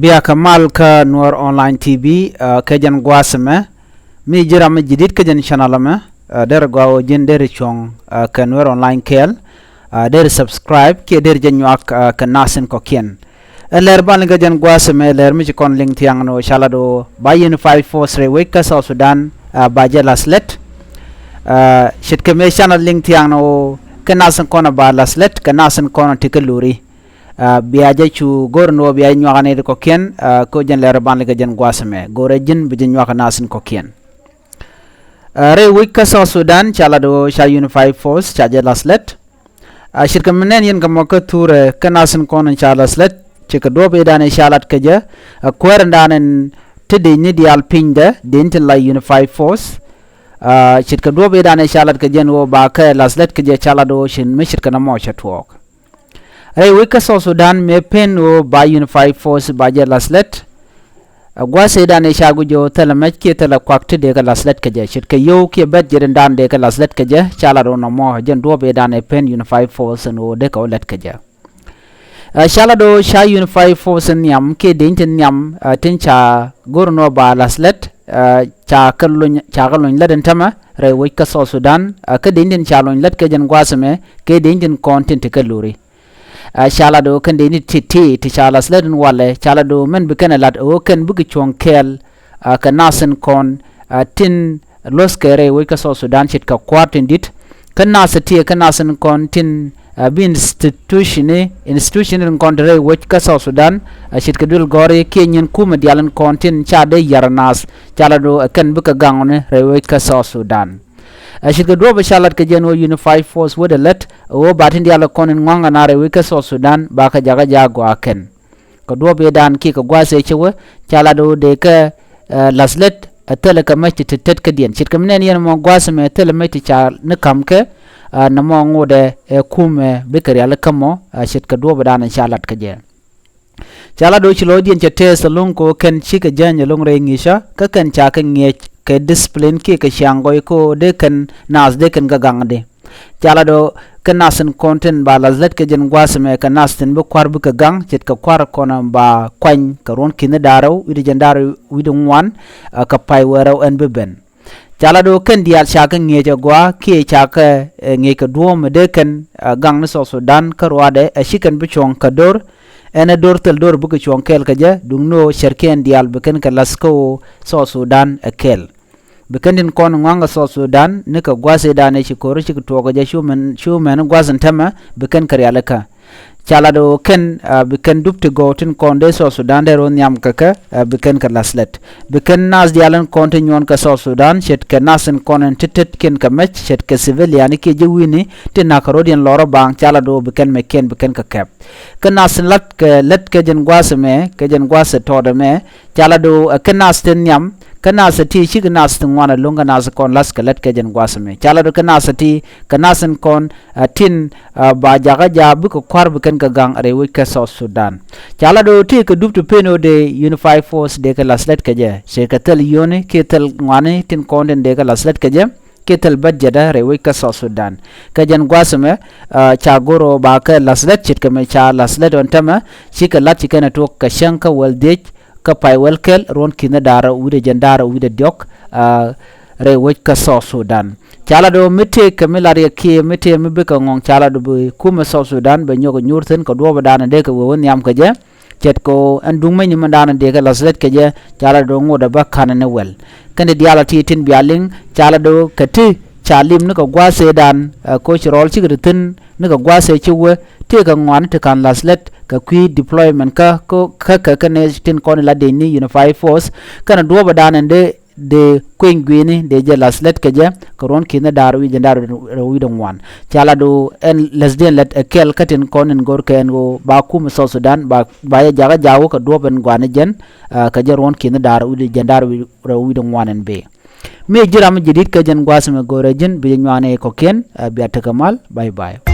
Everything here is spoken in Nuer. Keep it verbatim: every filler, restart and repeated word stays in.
Bia kɛ mal kä Nuer Online T V, ah, kɛ jɛn gua̱a̱th ɛmɛ. Mi ji̱ ram mi ji̱ di̱t kä jɛn channel ɛmɛ, ah, derɛ gɔaa ɣöö ji̱n derɛ cuɔ̱ŋ, ah, kɛ Nuer Online kɛɛl, ah, derɛ subscribe kiɛ derɛ jɛ nyuak, ah, kɛ nath in kɔ̱kiɛn. Ɛ lɛr ban liŋ kä jɛn gua̱a̱th ɛmɛ, lɛr mi ci kɔn liŋ thiaŋ ni ɣöö ca lat ɣöö ba Unified Force rɛy wec kä South Sudan, ah, ba jɛ la̱th lät. Ah, ce̱tkɛ mëë canɛ liŋ thiaŋ ni ɣöö kɛ nath in kɔn ba la̱th lät, kɛ nath in kɔn ti kä luri. Ah, bia jɛ cu go̱r ni ɣöö bia jɛ nyuak ni ti kɔ̱kiɛn, ah, kä jɛn lɛr ban liŋ kä jɛn gua̱a̱th ɛmɛ. Go̱rɛ ji̱n bi jɛ nyuak kɛ nath in kɔ̱kiɛn. Ah, rɛy wec kä South Sudan ca lat ɣöö ca Unified Force ca jɛ la̱th lät. Ah, ce̱tkɛ mi nɛn yɛn kɛ mɔ kä thurɛ kɛ nath in kɔn in ca la̱th lät, ce̱tkɛ duɔ̱ɔ̱p ëëdan ëë ca lat kɛ jɛ, ah, kuäär in dan in ti dec ni diaal pinydɛ, dec tin la Unified Force. Ah, ce̱tkɛ duɔ̱ɔ̱p ëëdan ëë ca lat kɛ jɛ ɛn ɣöö ba kɛ la̱th lät kɛ jɛ ca lat ɣöö cin mi ce̱tkɛ nɔmɔ cɛ tuɔɔk. Rɛy wec kä South Sudan mëë pen ɣöö ba Unified Force ba jɛ la̱th lät. Ɛ gua̱a̱th ëëdan ëë ca guic ɣöö thilɛ mɛc kiɛ thilɛ kuak ti dee kɛ la̱th lät kɛ jɛ, ce̱tkɛ yio̱w kiɛ bɛ̈t jiɛt in dan dee kɛ la̱th lät kɛ jɛ, ca lat ɣöö nɔmɔ jɛn duɔ̱ɔ̱p ëëdan ëë pen Unified Force ɛn ɣöö dee kɛ wä lät kɛ jɛ. Ɛ, ca lat ɣöö ca Unified Force in nhiam kiɛ dec tin nhiam, ɛ, tin ca go̱r ni ɣöö ba la̱th lät, ɛ, ca kɛ lony, ca kɛ lony lät in tämɛ rɛy wec kä South Sudan, ɛ, kä dec tin ca lony lät kɛ jɛn gua̱a̱th ɛmɛ, kɛ dec tin kɔn tin ti kä luri. Ɛ, ca lat ɣöö kɛn dee ni ti ti ti ca la̱th lät in walɛ, ca lat ɣöö mɛn bi kɛn ɛ lat ɣöö kɛn bikɛ cuɔ̱ŋ kɛɛl, ɛ, kɛ nath in kɔn, ɛ, tin luɔ̱thkɛ rɛy wec kä South Sudan ce̱tkɛ kua̱r tin di̱t. Kä nath ɛ ti ɛ kɛ nath in kɔn tin, ɛ, bi institution, institution in kɔn ti rɛy wec kä South Sudan, ɛ, ce̱tkɛ duël gɔ̱ri kiɛ nyin kumɛ diaal in kɔn tin ca dee yar nath, ca lat ɣöö ɛ kɛn bikɛ gaŋ ni rɛy wec kä South Sudan. Ɛ, ce̱tkɛ duɔ̱ɔ̱p ɛ ca lat kɛ jɛ ɛn ɣöö Unified Force wädɛ lät ɣöö ba tin diaal kɔn in ŋɔ̱a̱ŋ kɛ naath rɛy wec kä South Sudan ba kɛ jakä jaak gɔaa kɛn. Kɛ duɔ̱ɔ̱p ëëdan kiɛ kɛ gua̱a̱th ëë cɛ wä ca lat ɣöö dee kɛ, ɛ, la̱th lät, ɛ, thilɛ kɛ mec ti tet kädiɛn. Ce̱tkɛ mi nɛn yɛn mɔ gua̱a̱th ɛmɛ thilɛ mec ti ca ni ka̱m kɛ, ɛ, nɔmɔ ŋotdɛ ɛ kumɛ bikɛ rialikä mɔ, ɛ, ce̱tkɛ duɔ̱ɔ̱p ëëdan ɛ ca lat kɛ jɛ. Ca lat ɣöö ci lɔcdiɛn cɛ tɛɛth ɛlɔ̱ŋ kɛ ɣöö kɛn cikɛ jäny ɛlɔ̱ŋ rɛy ŋi̱i̱cä, kä kɛn ca kɛ ŋi̱eec kɛ discipline kiɛ kɛ ciaŋ gɔy kɛ ɣöö dee kɛn naath dee kɛn kɛ gaŋ di. Ca lat ɣöö kɛ nath in kɔn tin ba la̱th lät kɛ jɛn gua̱a̱th ɛmɛ kɛ nath tin bi kua̱r bikɛ gaŋ, ce̱tkɛ kua̱r kɔn ba kuany kɛ ruɔ̱n ki̱ni da̱ŋ rɛw wi̱cdɛ jiɛn da̱ŋ rɛw wi̱cdɛ ŋuan, ɛ, kɛ pay wëë rɛw ɛn bi ben. Ca lat ɣöö kɛn diaal ca kɛ ŋi̱eec agɔaa kiɛ ca kɛ, ɛ, ŋi̱eec kɛ duɔ̱ɔ̱m mi dee kɛn, ɛ, gaŋ ni South Sudan kä ruaadɛ, ɛ, ci kɛn bi cuɔ̱ŋ kɛ do̱r. Ɛn ɛ do̱r thil do̱r bikɛ cuɔ̱ŋ kɛɛl kɛ jɛ, duŋni ɣöö cärkiɛn diaal bi kɛn kɛ la̱th kä ɣöö South Sudan ɛ kɛɛl. Bi kɛn tin kɔn ŋɔ̱a̱ŋ kɛ South Sudan ni kɛ gua̱a̱th ëëdan ëë ci ko̱r cikɛ tuɔɔk kɛ jɛ, cu mɛn, cu mɛn gua̱a̱th in tämɛ bi kɛn kɛ rialikä. Ca lat ɣöö kɛn, ɛ, bi kɛn dup ti gɔw tin kɔn dee South Sudan dee rɔ nhiam kɛ kɛ, ɛ, bi kɛn kɛ la̱th lät. Bi kɛn nath diaal in kɔn ti nyuɔn kɛ South Sudan, ce̱tkɛ nath in kɔn in ti tetkiɛn kɛ mec, ce̱tkɛ civilian kiɛ ji̱ wi̱ni ti na̱k kɛ rɔ̱diɛn lɔrä baaŋ, ca lat ɣöö bi kɛn mɛckiɛn bi kɛn kɛ kɛp. Kɛ nath in lat kɛ lät kɛ jɛn gua̱a̱th ɛmɛ, kɛ jɛn gua̱a̱th ɛ tɔɔt ɛmɛ, ca lat ɣöö, ɛ, kɛ nath tin nhiam, kɛ nath ɛ ti cikɛ nath ti ŋuan ɛlɔ̱ŋ kɛ nath kɔn la̱th kɛ lät kɛ jɛn gua̱a̱th ɛmɛ. Ca lat ɣöö kɛ nath ɛ ti, kɛ nath in kɔn, ɛ, tin, ɛ, ba jakä jaak bikɛ kua̱r bi kɛn kɛ gaŋ rɛy wec kä South Sudan. Ca lat ɣöö tëëkɛ dup ti pen ɣöö dee Unified Force dee kɛ la̱th lät kɛ jɛ. Ce̱tkɛ thil yio̱ni kiɛ thil ŋuani tin kɔn tin dee kɛ la̱th lät kɛ jɛ, kiɛ thil bädjɛtdä rɛy wec kä South Sudan. Kɛ jɛn gua̱a̱th ɛmɛ, ɛ, ca go̱r ɣöö ba kɛ la̱th lät, ce̱tkɛ mi ca la̱th lät ɣän tämɛ, cikɛ la̱t ci kɛn ɛ tuɔɔk kɛ cäŋ kä wäl dhiec, kä pay wäl kɛl ruɔ̱n ki̱ni da̱ŋ rɛw wi̱cdɛ jiɛn da̱ŋ rɛw wi̱cdɛ diɔ̱k, ɛ, rɛy wec kä South Sudan. Ca lat ɣöö mi tëëkɛ mi lat yɛ kiɛ mi tëëkɛ mi bikɛ ŋɔ̱ŋ, ca lat ɣöö bi kumɛ South Sudan bɛ nyɔk ɛ nyuur thi̱n kɛ duɔ̱ɔ̱p ëëdan dee kɛ wee wä nhiam kɛ jɛ. Ce̱tkɛ ɣöö ɛn duŋ mecni mindan dee kɛ la̱th lät kɛ jɛ, ca lat ɣöö ŋotdɛ bä ka̱n ni wɛl. Kɛn ti diaal a ti tin bia liŋ, ca lat ɣöö kɛ ti ca lim ni kɛ gua̱a̱th ëëdan, ɛ, koci rɔɔl cikɛ ti thi̱n ni kɛ gua̱a̱th ëë ci wä, tëëkɛ ŋɔaani ti ka̱n la̱th lät kɛ kui̱ deployment kä, kä, kä, kä, kä nɛ tin kɔn in la dec ni Unified Force, kɛnɛ duɔ̱ɔ̱p ëëdan ɛn dee dee kueny gui̱i̱ni dee jɛ la̱th lät kɛ jɛ kɛ ruɔ̱n ki̱ni da̱ŋ rɛw wi̱cdɛ jiɛn da̱ŋ rɛw wi̱cdɛ ŋuan. Ca lat ɣöö ɛn läthdiɛn lät ɛ kɛl kä tin kɔn in go̱r kɛ ɛn ɣöö ba kumɛ South Sudan ba, ba jɛ jakä jaak wä kɛ duɔ̱ɔ̱p ɛn gua̱a̱ni jɛn, ɛ, kɛ jɛ ruɔ̱n ki̱ni da̱ŋ rɛw wi̱cdɛ jiɛn da̱ŋ rɛw wi̱cdɛ ŋuan ɛn bëë. Mi ji̱ ram mi ji̱ di̱t kɛ jɛn gua̱a̱th ɛmɛ go̱rɛ ji̱n bi jɛ nyuaani kɔ̱kiɛn, ɛ, bia tekɛ mal. Bye bye.